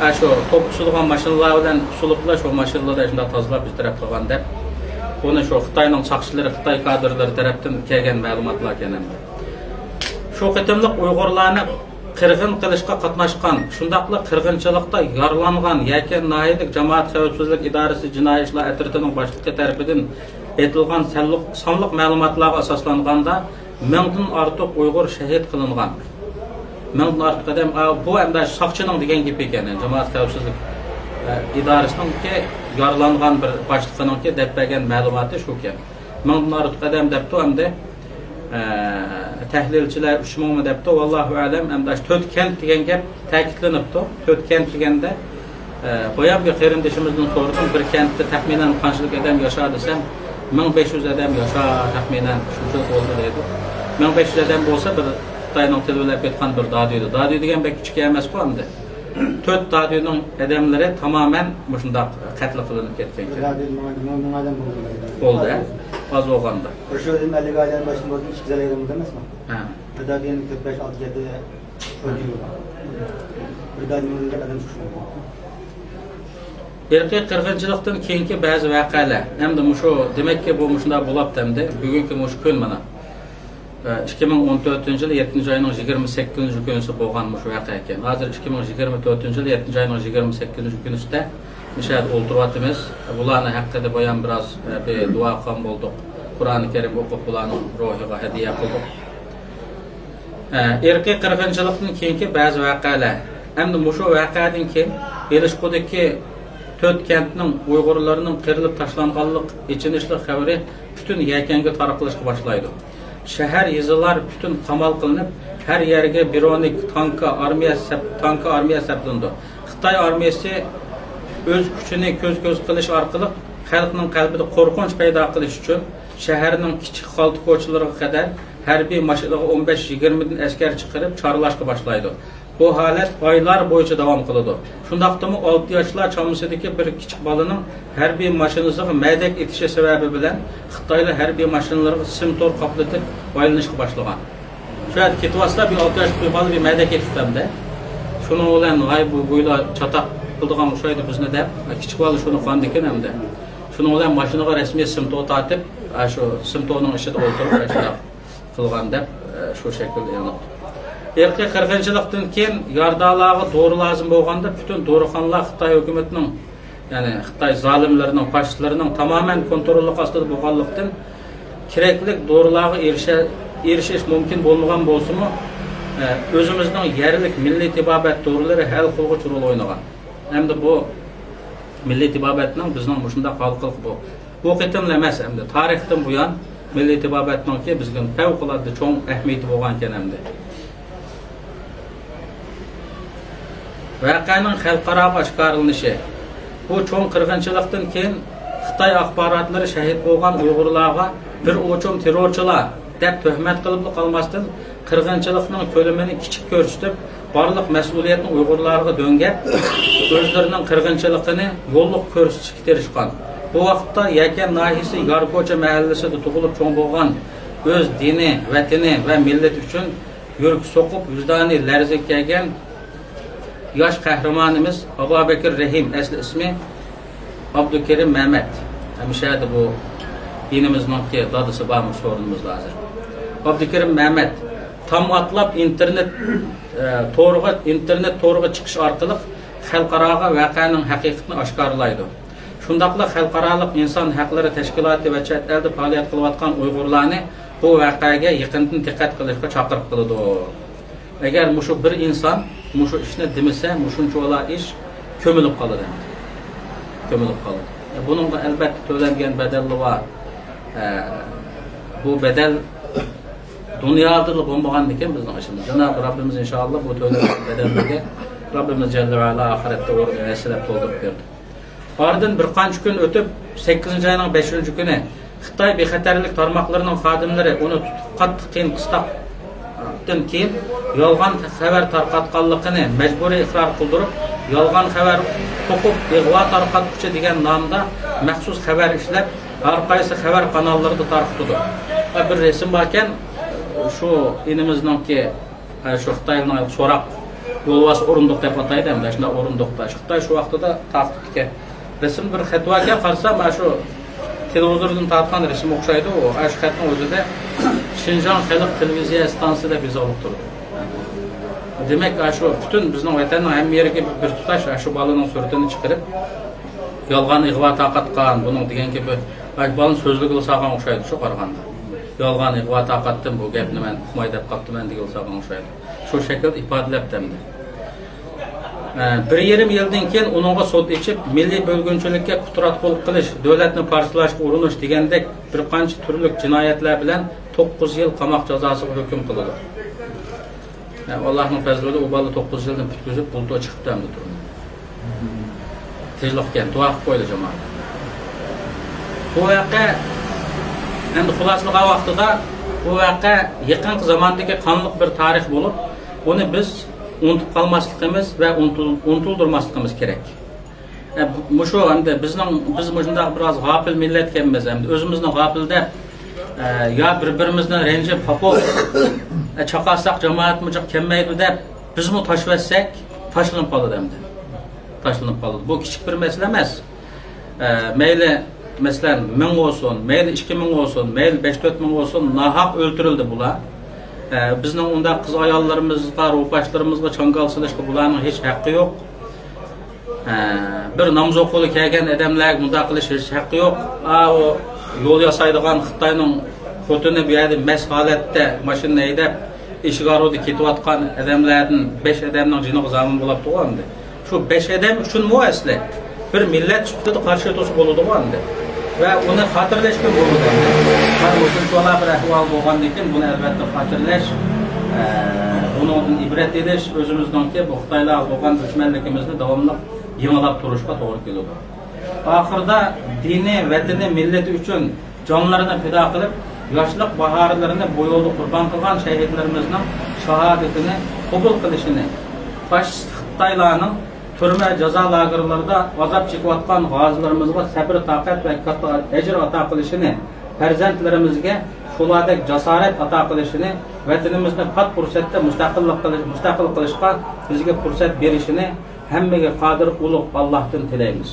ئا، شۇ توپا توشىدىغان ماشىنىلار بىلەن توشۇلۇپلا شۇ ماشىنىلاردا شۇنداق تازىلاپ بىر تەرەپ قىلغان دەپ، بۇنى شۇ خىتاينىڭ ساقچىلىرى، خىتاي كادىرلىرى تەرەپتىن كەلگەن مەلۇماتلاركەن ئەمدى. شۇ قېتىملىق ئۇيغۇرلارنى قىرغىن قىلىشقا قاتناشقان، شۇنداقلا قىرغىنچىلىقتا يارىلانغان يەكەن ناھىيەلىك جامائەت خەۋپسىزلىك ئىدارىسى جىنايى ئىشلار ئەترىتىنىڭ باشلىقى تەرىپىدىن ئېيتىلغان سانلىق، سانلىق مەلۇماتلارغا ئاساسلانغاندا، مىڭدىن ئارتۇق ئۇيغۇر شېھىت قىلىنغان. مىڭدىن ئارتۇق ئادەم، ئا، بۇ ئەمدى ساقچىنىڭ دېگەن گېپى ئىكەن، جامائەت خەۋپسىزلىك، ئە، ئىدارىسىنىڭكى يارىلانغان بىر باشلىقىنىڭكى دەپ بەرگەن مەلۇماتى شۇكەن. مىڭدىن ئارتۇق ئادەم دەپتۇ ئەمدى. ئە، تەھلىلچىلەر ئۈچ مىڭمۇ دەپتۇ، ۋاللاھۇ ئەلەم. ئەمدى ئاشۇ تۆت كەنت دېگەن گەپ تەكىتلىنىپتۇ. تۆت كەنت دېگەندە، ئە، بايام بىر قېرىندىشىمىزدىن سورىدىم، بىر كەنتتە تەخمىنەن قانچىلىك ئادەم ياشار دېسەم، مىڭ بەش يۈز ئادەم ياشار تەخمىنەن، شۇنچىلىك بولدى دەيدۇ. مىڭ بەش يۈز ئادەم بولسا، بىر خىتاينىڭ تىلى بىلەن ئېيتقان بىر دادۈيدۇ. دادۈي دېگەن بەك كىچىك ئەمەسقۇ ئەمدى. تۆت دادۈينىڭ ئادەملىرى تامامەن مۇشۇنداق قەتل قىلىنىپ كەتكەن. بىر دادۈي مىڭ، مىڭ، مىڭ ئادەم بولدى. بولدى، ھە؟ ئاز بولغاندا. بىر شۇ ئەللىك ئادەم باشتىن بولدى، ئىككى يۈز ئەللىك ئادەم بولدى ئەمەسمۇ؟ ھە. بىر دادۈينىڭ تۆت، بەش، ئالتە، يەتتە ئۆلگىنى بار. بىر دادۈينىڭ ئۆلگەن ئادەم شۇ. ئىرقىي قىرغىنچىلىقتىن كېيىنكى بەزى ۋەقەلەر. ئەمدى مۇشۇ، دېمەككى، بۇ مۇشۇنداق بولاپتۇ ئەمدى. بۈگۈنكى مۇشۇ كۈن مانا. ئىككى مىڭ ئون تۆتىنچى يىل يەتتىنچى ئاينىڭ يىگىرمە سەككىزىنچى كۈنىسى بولغان مۇشۇ ۋەقە ئىكەن. ھازىر ئىككى مىڭ يىگىرمە تۆتىنچى يىل يەتتىنچى ئاينىڭ يىگىرمە سەككىزىنچى كۈنىسىدە مۇشۇ يەردە ئولتۇرۇۋاتىمىز. بۇلارنىڭ ھەققىدە بايام بىراز، ئە، بىر دۇئا قىلغان بولدۇق. قۇرئانى كەرىم ئوقۇپ، بۇلارنىڭ روھىغا ھەدىيە قىلدۇق. ئە، ئىرقىي قىرغىنچىلىقتىن كېيىنكى بەزى ۋەقەلەر. ئەمدى مۇشۇ ۋەقەدىن كېيىن ئېلىشقۇدىكى تۆت كەنتنىڭ ئۇيغۇرلىرىنىڭ قىرىلىپ تاشلانغانلىق ئېچىنىشلىق خەۋىرى پۈتۈن يەكەنگە تارقىلىشقا باشلايدۇ. شەھەر، يېزىلار پۈتۈن قامال قىلىنىپ، ھەر يەرگە بىرونىك تانكا ئارمىيە سەپ-، تانكا ئارمىيە سەپلىنىدۇ. خىتاي ئارمىيەسى ئۆز كۈچىنى كۆز-كۆز قىلىش ئارقىلىق خەلقنىڭ قەلبىدە قورقۇنچ پەيدا قىلىش ئۈچۈن، شەھەرنىڭ كىچىك خالتا كوچىلىرىغا قەدەر ھەربىي ماشىنىغا ئون بەش يىگىرمىدىن ئەسكەر چىقىرىپ چارلاشقا باشلايدۇ. بۇ ھالەت ئايلار بويىچە داۋام قىلىدۇ. شۇنداقتىمۇ ئالتە ياشلار چامىسىدىكى بىر كىچىك بالىنىڭ ھەربىي ماشىنىسىغا مەدەك ئېتىشى سەۋەبى بىلەن خىتايلار ھەربىي ماشىنىلىرىغا سىم تور قاپلىتىپ ئايلىنىشقا باشلىغان. شۇ يەردە كېتىۋاتسا، بىر ئالتە ياشلىق بىر بالا بىر مەدەك ئېتىپتۇ ئەمدى. شۇنىڭ بىلەن، ۋاي، بۇ گويلا چاتاق قىلىدىغان ئوخشايدۇ بىزنى دەپ، كىچىك بالا شۇنى قاندىكىن ئەمدى. شۇ شۇنىڭ بىلەن ماشىنىغا رەسمىي سىمتو تارتىپ، ئاشۇ سىمتونىڭ ئىچىدە ئولتۇرۇپ، ئاشۇنداق قىلغان دەپ، شۇ شەكىلدە ئېلىنىپتۇ. ئىرقىي قىرغىنچىلىقتىن كېيىن يارىدارلارغا دورا لازىم بولغاندا، پۈتۈن دورىخانىلار خىتاي ھۆكۈمىتىنىڭ، يەنى خىتاي زالىملىرىنىڭ، فاشىستلىرىنىڭ تامامەن كونتروللۇقى ئاستىدا بولغانلىقتىن، كېرەكلىك دورىلارغا ئېرىشە-، ئېرىشىش مۇمكىن بولمىغان بولسىمۇ، ئۆزىمىزنىڭ يەرلىك مىللىي تېبابەت دورىلىرى ھەل قىلغۇچ رول ئوينىغان. ئەمدى بۇ مىللىي تېبابەتنىڭ بىزنىڭ مۇشۇنداق ھالقىلىق بۇ. بۇ قېتىملا ئەمەس، ئەمدى تارىختىن بۇيان مىللىي تېبابەتنىڭكى بىزگە پەۋقۇلئاددە چوڭ ئەھمىيىتى بولغانىكەن ئەمدى. ۋەقەنىڭ خەلقئاراغا ئاشكارىلىنىشى. بۇ چوڭ قىرغىنچىلىقتىن كېيىن خىتاي ئاخباراتلىرى شەھىت بولغان ئۇيغۇرلارغا بىر ئوچۇم تېررورچىلار دەپ تۆھمەت قىلىپلا قالماستىن، قىرغىنچىلىقنىڭ كۆلىمىنى كىچىك كۆرسىتىپ، بارلىق مەسئۇلىيەتنى ئۇيغۇرلارغا دۆڭگەپ، ئۆزلىرىنىڭ قىرغىنچىلىقىنى يوللۇق كۆرسىتىشكە تىرىشقان. بۇ ۋاقىتتا يەكەن ناھىيەسى ياركوچا مەھەللىسىدە تۇغۇلۇپ چوڭ بولغان، ئۆز دىنى، ۋەتىنى ۋە مىللىتى ئۈچۈن يۈرىكى سوقۇپ، ۋىجدانى لەرزىگە كەلگەن ياش قەھرىمانىمىز ئابابەكىر رەھىم، ئەسلى ئىسمى ئابدۇكېرىم مەمەت. ھەمىشە بۇ ئىنىمىزنىڭكى دادىسى بارمۇ سورۇنىمىزدا ھازىر. ئابدۇكېرىم مەمەت تام ئاتلاپ ئىنتېرنېت، ئە، تورىغا، ئىنتېرنېت تورىغا چىقىش ئارقىلىق خەلقئاراغا ۋەقەنىڭ ھەقىقىتىنى ئاشكارىلايدۇ. شۇنداقلا خەلقئارالىق ئىنسان ھەقلىرى تەشكىلاتى ۋە چەت ئەلدە پائالىيەت قىلىۋاتقان ئۇيغۇرلارنى بۇ ۋەقەگە يېقىندىن دىققەت قىلىشقا چاقىرىق قىلىدۇ. ئەگەر مۇشۇ بىر ئىنسان مۇشۇ ئىشنى دېمىسە، مۇشۇنچىۋالا ئىش كۆمۈلۈپ قالىدۇ. كۆمۈلۈپ قالىدۇ. بۇنىڭغا ئەلبەتتە تۆلەنگەن بەدەللەر بار. ئە، بۇ بەدەل دۇنيادىلا بولمىغاندىكىن بىزنىڭ ئىشىمىز. جانابى رەببىمىز ئىنشائاللا بۇ تۆلەنگەن بەدەللەرگە رەببىمىز جەللە ۋە ئالا ئاخىرەتتە ئورنىنى ھەسسىلەپ تولدۇرۇپ بەردى. ئارىدىن بىر قانچە كۈن ئۆتۈپ، سەككىزىنچى ئاينىڭ بەشىنچى كۈنى خىتاي بىخەتەرلىك تارماقلىرىنىڭ خادىملىرى ئۇنى تۇتۇپ، قاتتىق قىيىن قىستاقتىن كېيىن يالغان خەۋەر تارقاتقانلىقىنى مەجبۇرىي ئىقرار قىلدۇرۇپ، يالغان خەۋەر توقۇپ، ئىغۋا تارقاتقۇچى دېگەن نامدا مەخسۇس خەۋەر ئىشلەپ، ھەر قايسى خەۋەر قاناللىرىدا تارقىتىدۇ. بىر رەسىم باركەن، شۇ ئىنىمىزنىڭكى، ھە، شۇ خىتاينىڭ سوراق يولۋاس ئورۇندۇق دەپ ئاتايدۇ ئەمدى، شۇنداق ئورۇندۇقتا. شۇ خىتاي شۇ ۋاقتىدا تارقىتىپتىكەن. رەسىم بىر خەت باركەن، قارىسام، ھە، شۇ تېلېۋىزوردىن تارتقان رەسىم ئوخشايدۇ. ھە، شۇ خەتنىڭ ئۆزىدە شىنجاڭ خەلق تېلېۋىزىيە ئىستانسىسى دەپ يېزىقلىق تۇرىدۇ. دېمەك، ھە، شۇ پۈتۈن بىزنىڭ ۋەتەننىڭ ھەممە يېرىگە بىر تۇتاش، ھە، شۇ بالىنىڭ سۈرىتىنى چىقىرىپ، يالغان ئىغۋا تارقاتقان، بۇنىڭ دېگەن گېپى، ھە، شۇ بالىنىڭ سۆزلىگىلى سالغان ئوخشايدۇ شۇ قارىغاندا. يالغان ئىغۋا تارقاتتىم، بۇ گەپنى مەن ئۇقماي دەپ قاپتىمەن دېگىلى سالغان ئوخشايدۇ. شۇ شەكىلدە ئىپادىلەپتۇ ئەمدى. ئە، بىر يېرىم يىلدىن كېيىن ئۇنىڭغا سوت ئېچىپ، مىللىي بۆلگۈنچىلىككە قۇتراتقۇلۇق قىلىش، دۆلەتنى پارچىلاشقا ئۇرۇنۇش دېگەندەك بىر قانچە تۈرلۈك جىنايەتلەر بىلەن توققۇز يىل قاماق جازاسىغا ھۆكۈم قىلىدۇ. ئە، ئاللاھنىڭ پەزلى بىلەن ئۇ بالا توققۇز يىلدىن پۈتكۈزۈپ، بۇلتۇر چىقىپتۇ ئەمدى تۈرمىدىن. تىنچلىق ئىكەن، دۇئا قىلىپ قويىلى جامائەت. بۇ ۋەقە، ئەمدى خۇلاسىلىغان ۋاقتىدا، بۇ ۋەقە يېقىنقى زاماندىكى قانلىق بىر تارىخ بولۇپ، بۇنى بىز ئۇنتۇپ قالماسلىقىمىز ۋە ئۇنتۇل-، ئۇنتۇلدۇرماسلىقىمىز كېرەك. ئە، مۇشۇ ئەمدى بىزنىڭ، بىز مۇشۇنداق بىراز غاپىل مىللەت ئىكەنمىز، ئەمدى ئۆزىمىزنى غاپىل دەپ، ئە، يا بىر-بىرىمىزدىن رەنجىپ، خاپا، ئە، چاقالساق جامائەتمۇ جىق كەلمەيدۇ دەپ، بىزمۇ تاشلىۋەتسەك، تاشلىنىپ قالىدۇ ئەمدى. تاشلىنىپ قالىدۇ. بۇ كىچىك بىر مەسىلە ئەمەس. ئە، مەيلى، مەسىلەن، مىڭ بولسۇن، مەيلى ئىككى مىڭ بولسۇن، مەيلى بەش تۆت مىڭ بولسۇن، ناھەق ئۆلتۈرۈلدى بۇلار. ئە، بىزنىڭ ئۇنداق قىز ئاياللىرىمىزغا، روپاشلىرىمىزغا چاڭگال سېلىشقا بۇلارنىڭ ھېچ ھەققى يوق. ئە، بىر نامزۇ قولى كەلگەن ئادەملەرگە مۇنداق قىلىش ھېچ ھەققى يوق. ئا، ئۇ يول ياسايدىغان خىتاينىڭ خوتۇنى بۇ يەردە مەست ھالەتتە ماشىنىنى ھەيدەپ، ئىشىكارۇدا كېتىۋاتقان ئادەملەردىن بەش ئادەمنىڭ جېنىغا زامىن بولاپتىغۇ ئەمدى. شۇ بەش ئادەم ئۈچۈنمۇ ئەسلى بىر مىللەت سۈپىتىدە قارشى تۇرسا بولىدىغۇ ئەمدى. ۋە ئۇنى خاتىرىلەشكە بولىدۇ ئەمدى. ھەر مۇشۇنچىۋالا بىر ئەھۋال بولغاندىن كېيىن بۇنى ئەلۋەتتە خاتىرىلەش، ئە، بۇنىڭدىن ئىبرەت ئېلىش، ئۆزىمىزنىڭكى بۇ خىتايلارغا بولغان دۈشمەنلىكىمىزنى داۋاملىق يېڭىلاپ تۇرۇشقا توغرا كېلىدۇ. ئاخىرىدا دىنى، ۋەتىنى، مىللىتى ئۈچۈن جانلىرىنى پىدا قىلىپ، ياشلىق باھارلىرىنى بۇ يولدا قۇربان قىلغان شەھىدلىرىمىزنىڭ شاھادىتىنى قوبۇل قىلىشىنى، فاشىست خىتايلارنىڭ تۈرمە، جازا لاگېرلىرىدا ئازاب چېكىۋاتقان غازىلىرىمىزغا سەبرى تاقەت ۋە كاتتا ئەجىر ئاتا قىلىشىنى، پەرزەنتلىرىمىزگە شۇلاردەك جاسارەت ئاتا قىلىشىنى، ۋەتىنىمىزنى پات پۇرسەتتە مۇستەقىللىق قىلىش، مۇستەقىل قىلىشقا بىزگە پۇرسەت بېرىشىنى ھەممىگە قادىر ئۇلۇغ ئاللاھتىن تىلەيمىز.